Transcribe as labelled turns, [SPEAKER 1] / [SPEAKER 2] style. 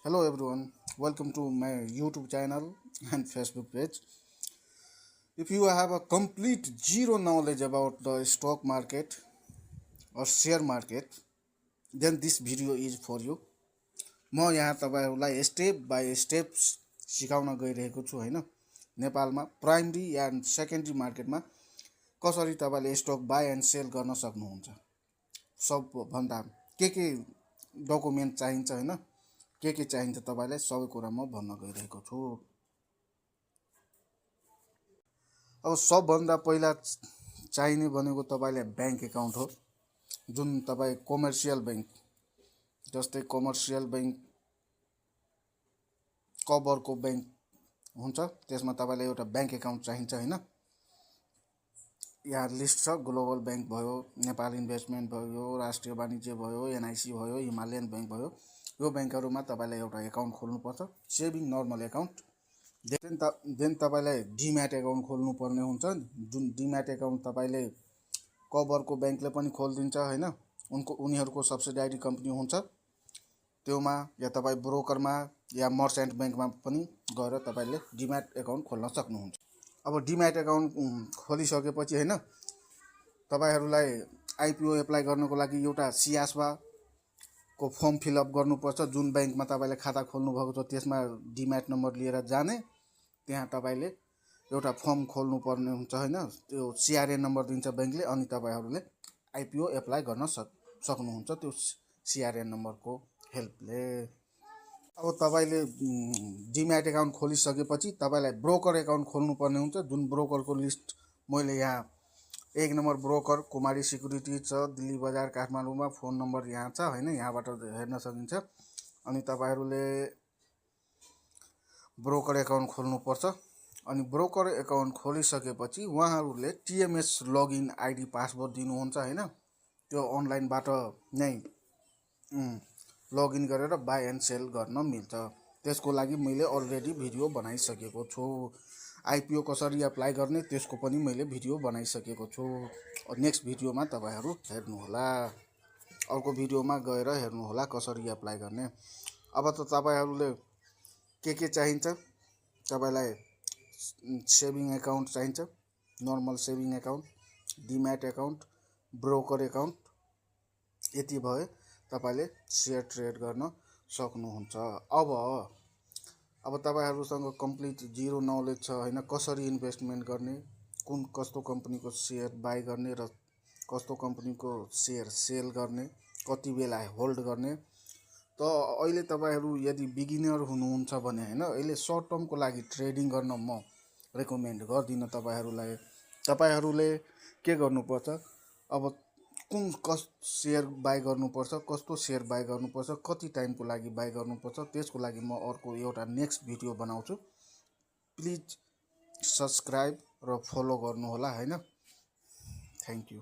[SPEAKER 1] Hello everyone, welcome to my YouTube channel and Facebook page. If you have a complete zero knowledge about the stock market or share market, then this video is for you. म यहाँ तपाईहरुलाई step by step सिकाउन गइरहेको छु हैन। नेपालमा primary and secondary मार्केटमा कसरी तपाईले स्टक बाइ एन्ड सेल गर्न सक्नुहुन्छ। सबभन्दा के डकुमेन्ट चाहिन्छ हैन, के चाहिन्छ तपाईलाई सबै कुरा म भन्न गइरहेको छु। अब सबभन्दा पहिला चाहिने भनेको तपाईलाई बैंक एकाउन्ट हो, जुन तपाई कमर्सियल बैंक जस्तै कमर्सियल बैंक कबरको बैंक हुन्छ, त्यसमा तपाईलाई एउटा बैंक एकाउन्ट चाहिन्छ हैन। यहाँ लिस्ट छ, ग्लोबल बैंक भयो, नेपाल इन्भेस्टमेन्ट भयो, राष्ट्रिय वाणिज्य भयो, एनआईसी भयो, हिमालयन बैंक भयो। यो बैंकहरुमा तपाईलाई एउटा एकाउन्ट खोल्नु पर्छ, सेभिङ नर्मल एकाउन्ट। देन तपाईलाई डीम्याट एकाउन्ट खोल्नु पर्ने हुन्छ, जुन डीम्याट एकाउन्ट तपाईले कबरको बैंकले पनि खोल्दिन्छ हैन। उनीहरुको सब्सिडायरी कम्पनी हुन्छ, त्योमा या तपाई ब्रोकरमा या मर्चेन्ट बैंकमा पनि गएर तपाईले डीम्याट एकाउन्ट खोल्न सक्नुहुन्छ। अब डीम्याट एकाउन्ट खोलिसकेपछि हैन, तपाईहरुलाई आईपीओ एप्लाई गर्नको लागि एउटा सियासवा को फर्म फिलअप गर्नुपर्छ। जुन बैंकमा तपाईले खाता खोल्नु भएको छ त्यसमा डीम्याट नम्बर लिएर जाने, त्यहाँ तपाईले एउटा फर्म खोल्नु पर्ने हुन्छ हैन। त्यो सीआरएन नम्बर दिन्छ बैंकले, अनि तपाईहरुले आईपीओ एप्लाई गर्न सक्नुहुन्छ त्यो सीआरएन नम्बरको हेल्पले। अब तपाईले डीम्याट एकाउन्ट खोलिसकेपछि तपाईलाई ब्रोकर एकाउन्ट खोल्नु पर्ने हुन्छ, जुन ब्रोकरको लिस्ट मैले यहाँ 1 नम्बर ब्रोकर कुमारी सिक्युरिटी छ, दिल्ली बजार काठमाडौँमा। फोन नम्बर यहाँ छ हैन, यहाँबाट हेर्न सकिन्छ। अनि तपाईहरुले ब्रोकर एकाउन्ट खोल्नु पर्छ। अनि ब्रोकर एकाउन्ट खोलिसकेपछि उहाँहरुले टीएमएस लगइन आईडी पासवर्ड दिनुहुन्छ हैन। त्यो अनलाइनबाट नै लगइन गरेर बाइ एन्ड सेल गर्न मिल्छ। त्यसको लागि मैले अलरेडी भिडियो बनाइसकेको छु। आईपीओ कसरी अप्लाई गर्ने त्यसको पनि मैले भिडियो बनाइसकेको छु। नेक्स्ट भिडियोमा तपाईहरु हेर्नु होला, अर्को भिडियोमा गएर हेर्नु होला कसरी अप्लाई गर्ने। अब त तपाईहरुले के चाहिन्छ, तपाईलाई सेभिङ एकाउन्ट चाहिन्छ, normal saving account, demat account, broker account. यति भए तपाईले शेयर ट्रेड गर्न सक्नुहुन्छ। अब तपाईहरुसँग कम्प्लिट जीरो नलेज छ हैन, कसरी इन्भेस्टमेन्ट गर्ने, कुन कस्तो कम्पनीको शेयर बाइ गर्ने र कस्तो कम्पनीको शेयर सेल गर्ने, कति बेला होल्ड गर्ने। त अहिले तपाईहरु यदि बिगिनर हुनुहुन्छ भने हैन, अहिले सर्ट टर्मको लागि ट्रेडिङ गर्न म रेकमेन्ड गर्दिन तपाईहरुलाई। तपाईहरुले के गर्नुपर्छ, अब कुन शेयर बाइ गर्नुपर्छ, कस्तो शेयर बाइ गर्नुपर्छ, कति टाइमको लागि बाइ गर्नुपर्छ, त्यसको लागि म अर्को एउटा नेक्स्ट भिडियो बनाउँछु। प्लिज सब्स्क्राइब र फलो गर्नु होला हैन। Thank you.